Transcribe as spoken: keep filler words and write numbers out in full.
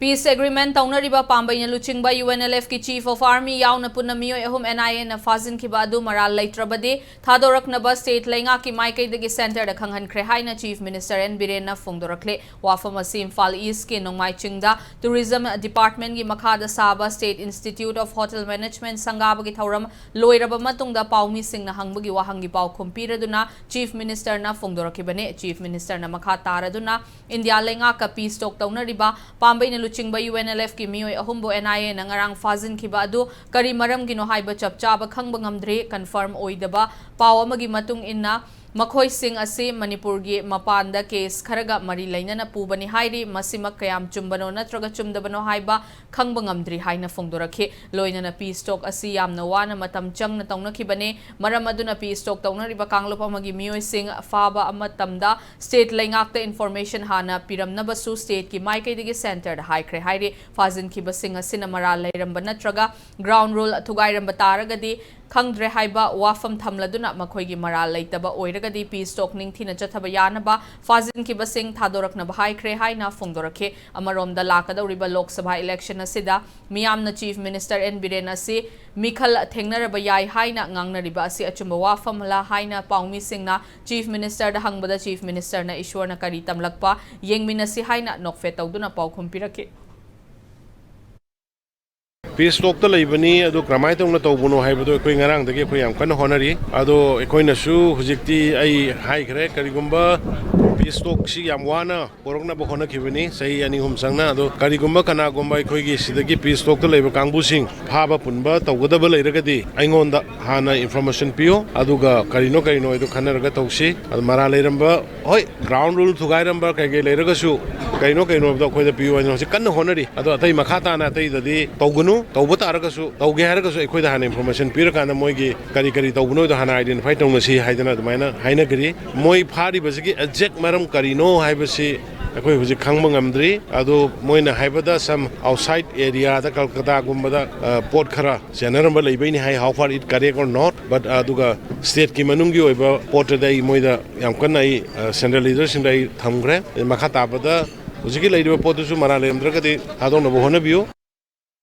Peace Agreement ꯇꯧꯅꯔꯤꯕ ꯄꯥꯝꯕꯩꯅ ꯂꯨꯆꯤꯡꯕ UNLF ꯀꯤ Chief of Army ꯌꯥꯎꯅ ꯄꯨꯟꯅ ꯃꯤꯑꯣꯏ ꯑꯍꯨꯝ NIA ꯅ ꯐꯥꯖꯤꯟꯈꯤꯕ ꯑꯗꯨ ꯃꯔꯥꯜ ꯂꯩꯇ꯭ꯔꯕꯗꯤ ꯊꯥꯗꯣꯔꯛꯅꯕ state ꯂꯩꯉꯥꯛꯀꯤ ꯃꯥꯏꯀꯩꯗꯒꯤ centre ꯗ ꯈꯪꯍꯟꯈ꯭ꯔꯦ ꯍꯥꯏꯅ Chief Minister N ꯕꯤꯔꯦꯟꯅ ꯐꯣꯡꯗꯣꯔꯛꯂꯦ꯫ ꯋꯥꯐꯝ ꯑꯁꯤ ꯏꯝꯐꯥꯜ East ꯀꯤ ꯅꯣꯡꯃꯥꯏꯆꯤꯡꯗ Tourism Department ꯒꯤ ꯃꯈꯥꯗ ꯁꯥꯕ State Institute of Hotel Management ꯁꯪꯒꯥꯕꯒꯤ ꯊꯧꯔꯝ ꯂꯣꯏꯔꯕ ꯃꯇꯨꯡꯗ ꯄꯥꯎꯃꯤꯁꯤꯡꯅ ꯍꯪꯕꯒꯤ ꯋꯥꯍꯪꯒꯤ ꯄꯥꯎꯈꯨꯝ ꯄꯤꯔꯗꯨꯅ Chief Minister ꯅ ꯐꯣꯡꯗꯣꯔꯛꯈꯤꯕꯅꯤ꯫ Chief Minister ꯅ ꯃꯈꯥ ꯇꯥꯔꯗꯨꯅ ꯏꯟꯗꯤꯌꯥ ꯂꯩꯉꯥꯛꯀ peace talk ꯇꯧꯅꯔꯤꯕ ꯄꯥꯝꯕꯩꯅ ꯂꯨꯆꯤꯡꯕ UNLF ꯀꯤ ꯃꯤꯑꯣꯏ ꯑꯍꯨꯝꯕꯨ NIA ꯅ ꯉꯔꯥꯡ ꯐꯥꯖꯤꯟꯈꯤꯕ ꯑꯗꯨ ꯀꯔꯤ ꯃꯔꯝꯒꯤꯅꯣ ꯍꯥꯏꯕ ꯆꯞ ꯆꯥꯕ ꯈꯪꯕ ꯉꯝꯗ꯭ꯔꯤ꯫ Confirm ꯑꯣꯏꯗꯕ ꯄꯥꯎ ꯑꯃꯒꯤ ꯃꯇꯨꯡ ꯏꯟꯅ, ꯃꯈꯣꯏꯁꯤꯡ ꯑꯁꯤ ꯃꯅꯤꯄꯨꯔꯒꯤ ꯃꯄꯥꯟꯗ case ꯈꯔꯒ ꯃꯔꯤ ꯂꯩꯅꯅ ꯄꯨꯕꯅꯤ ꯍꯥꯏꯔꯤ꯫ ꯃꯁꯤꯃꯛ ꯀꯌꯥꯝ ꯆꯨꯝꯕꯅꯣ ꯅꯠꯇ꯭ꯔꯒ ꯆꯨꯝꯗꯕꯅꯣ ꯍꯥꯏꯕ ꯈꯪꯕ ꯉꯝꯗ꯭ꯔꯤ ꯍꯥꯏꯅ ꯐꯣꯡꯗꯣꯔꯛꯈꯤ꯫ ꯂꯣꯏꯅꯅ peace talk ꯑꯁꯤ ꯌꯥꯝꯅ ꯋꯥꯅ ꯃꯇꯝ ꯆꯪꯅ ꯇꯧꯅꯈꯤꯕꯅꯤ꯫ ꯃꯔꯝ ꯑꯗꯨꯅ peace talk ꯇꯧꯅꯔꯤꯕ ꯀꯥꯡꯂꯨꯞ ꯑꯃꯒꯤ ꯃꯤꯑꯣꯏꯁꯤꯡ ꯐꯥꯕ ꯃꯇꯝꯗ state ꯂꯩꯉꯥꯛꯇ information ꯍꯥꯟꯅ ꯄꯤꯔꯝꯅꯕꯁꯨ state ꯀꯤ ꯃꯥꯏꯀꯩꯗꯒꯤ centre ꯗ ꯍꯥꯏꯈ꯭ꯔꯦ ꯍꯥꯏꯔꯤ꯫ ꯐꯥꯖꯤꯟꯈꯤꯕꯁꯤꯡ ꯑꯁꯤꯅ ꯃꯔꯥꯜ ꯂꯩꯔꯝꯕ ꯅꯠꯇ꯭ꯔꯒ ground rule ꯊꯨꯒꯥꯏꯔꯝꯕ ꯇꯥꯔꯒꯗꯤ ꯈꯪꯗ꯭ꯔꯦ ꯍꯥꯏꯕ ꯋꯥꯐꯝ ꯊꯝꯂꯗꯨꯅ ꯃꯈꯣꯏꯒꯤ ꯃꯔꯥꯜ ꯂꯩꯇꯕ ꯑꯣꯏꯔꯒꯗꯤ peace talk ꯅꯤꯡꯊꯤꯅ ꯆꯠꯊꯕ ꯌꯥꯅꯕ ꯐꯥꯖꯤꯟꯈꯤꯕꯁꯤꯡ ꯊꯥꯗꯣꯔꯛꯅꯕ ꯍꯥꯏꯈ꯭ꯔꯦ ꯍꯥꯏꯅ ꯐꯣꯡꯗꯣꯔꯛꯈꯤ꯫ ꯑꯃꯔꯣꯝꯗ ꯂꯥꯛꯀꯗꯧꯔꯤꯕ ꯂꯣꯛ ꯁꯚꯥ election ꯑꯁꯤꯗ ꯃꯤꯌꯥꯝꯅ Chief Minister N ꯕꯤꯔꯦꯟ ꯑꯁꯤ ꯃꯤꯈꯜ ꯊꯦꯡꯅꯔꯕ ꯌꯥꯏ ꯍꯥꯏꯅ ꯉꯥꯡꯅꯔꯤꯕ ꯑꯁꯤ ꯑꯆꯨꯝꯕ ꯋꯥꯐꯝꯂ ꯍꯥꯏꯅ ꯄꯥꯎꯃꯤꯁꯤꯡꯅ Chief Minister ꯗ ꯍꯪꯕꯗ Chief Minister ꯅ ꯏꯁꯣꯔꯅ ꯀꯔꯤ ꯇꯝꯂꯛꯄ ꯌꯦꯡꯃꯤꯟꯅꯁꯤ ꯍꯥꯏꯅ ꯅꯣꯛꯐꯦꯠ ꯇꯧꯗꯨꯅ ꯄꯥꯎꯈꯨꯝ ꯄꯤꯔꯛꯈꯤ꯫ Peace talk ꯇ ꯂꯩꯕꯅꯤ, ꯑꯗꯨ ꯀꯔꯝꯍꯥꯏꯅ ꯇꯧꯅ ꯇꯧꯕꯅꯣ ꯍꯥꯏꯕꯗꯣ ꯑꯩꯈꯣꯏ ꯉꯔꯥꯡꯗꯒꯤ ꯑꯩꯈꯣꯏ ꯌꯥꯝ ꯀꯟꯅ ꯍꯣꯠꯅꯔꯤ꯫ ꯑꯗꯣ ꯑꯩꯈꯣꯏꯅꯁꯨ ꯍꯧꯖꯤꯛꯇꯤ ꯑꯩ ꯍꯥꯏꯈ꯭ꯔꯦ, ꯀꯔꯤꯒꯨꯝꯕ peace talk ꯁꯤ ꯌꯥꯝ ꯋꯥꯅ ꯄꯨꯔꯛꯅꯕ ꯍꯣꯠꯅꯈꯤꯕꯅꯤ ꯆꯍꯤ ꯑꯅꯤ ꯑꯍꯨꯝ ꯆꯪꯅ꯫ ꯑꯗꯣ ꯀꯔꯤꯒꯨꯝꯕ ꯀꯅꯥꯒꯨꯝꯕ ꯑꯩꯈꯣꯏꯒꯤ ꯁꯤꯗꯒꯤ peace talk ꯇ ꯂꯩꯕ ꯀꯥꯡꯕꯨꯁꯤꯡ ꯐꯥꯕ ꯄꯨꯟꯕ ꯇꯧꯒꯗꯕ ꯂꯩꯔꯒꯗꯤ ꯑꯩꯉꯣꯟꯗ ꯍꯥꯟꯅ information ꯄꯤꯌꯨ, ꯑꯗꯨꯒ ꯀꯔꯤꯅꯣ ꯀꯔꯤꯅꯣ ꯍꯥꯏꯗꯣ ꯈꯟꯅꯔꯒ ꯇꯧꯁꯤ꯫ ꯑꯗꯨ ꯃꯔꯥꯜ ꯂꯩꯔꯝꯕ, ꯍꯣꯏ, ground rule ꯊꯨꯒꯥꯏꯔꯝꯕ ꯀꯩ ꯀꯩ ꯂꯩꯔꯒꯁꯨ ꯀꯩꯅꯣ ꯀꯩꯅꯣ ꯍꯥꯏꯕꯗꯣ ꯑꯩꯈꯣꯏꯗ ꯄꯤꯌꯨ ꯍꯥꯏꯅ ꯍꯧꯖꯤꯛ ꯀꯟꯅ ꯍꯣꯠꯅꯔꯤ꯫ ꯑꯗꯣ ꯑꯇꯩ ꯃꯈꯥ ꯇꯥꯅ ꯑꯇꯩꯗꯗꯤ ꯇꯧꯒꯅꯨ, ꯇꯧꯕ ꯇꯥꯔꯒꯁꯨ, ꯇꯧꯒꯦ ꯍꯥꯏꯔꯒꯁꯨ ꯑꯩꯈꯣꯏꯗ ꯍꯥꯟꯅ information ꯄꯤꯔꯀꯥꯟꯗ ꯃꯣꯏꯒꯤ ꯀꯔꯤ ꯀꯔꯤ ꯇꯧꯕꯅꯣꯗꯣ ꯍꯥꯟꯅ identify ꯇꯧꯅꯁꯤ ꯍꯥꯏꯗꯅ ꯑꯗꯨꯃꯥꯏꯅ ꯍꯥꯏꯅꯈ꯭ꯔꯤ꯫ ꯃꯣꯏ ꯐꯥꯔꯤꯕꯁꯤꯒꯤ exact ꯃꯔꯝ ꯀꯔꯤꯅꯣ ꯍꯥꯏꯕꯁꯤ ꯑꯩꯈꯣꯏ ꯍꯧꯖꯤꯛ ꯈꯪꯕ ꯉꯝꯗ꯭ꯔꯤ꯫ ꯑꯗꯣ ꯃꯣꯏꯅ ꯍꯥꯏꯕꯗ some outside area ꯗ, ꯀꯜꯀꯇꯥꯒꯨꯝꯕꯗ, ꯑ, ꯄꯣꯠ ꯈꯔ ꯆꯦꯟꯅꯔꯝꯕ ꯂꯩꯕꯩꯅꯤ ꯍꯥꯏ, how far it correct or not, but, ꯑ, ꯑꯗꯨꯒ state ꯀꯤ ꯃꯅꯨꯡꯒꯤ ꯑꯣꯏꯕ ꯄꯣꯠꯇꯗꯤ ꯑꯩ ꯃꯣꯏꯗ ꯌꯥꯝ ꯀꯟꯅ ꯑꯩ, ꯑ, central leader ꯁꯤꯡꯗ ꯑꯩ ꯊꯝꯈ꯭ꯔꯦ꯫ ꯑꯗꯩ ꯃꯈꯥ ꯇꯥꯕꯗ ꯍꯧꯖꯤꯛꯀꯤ ꯂꯩꯔꯤꯕ ꯄꯣꯠꯇꯨꯁꯨ ꯃꯔꯥ ꯂꯩꯔꯝꯗ꯭ꯔꯒꯗꯤ ꯊꯥꯗꯣꯛꯅꯕ ꯍꯣꯠꯅꯕꯤꯌꯨ꯫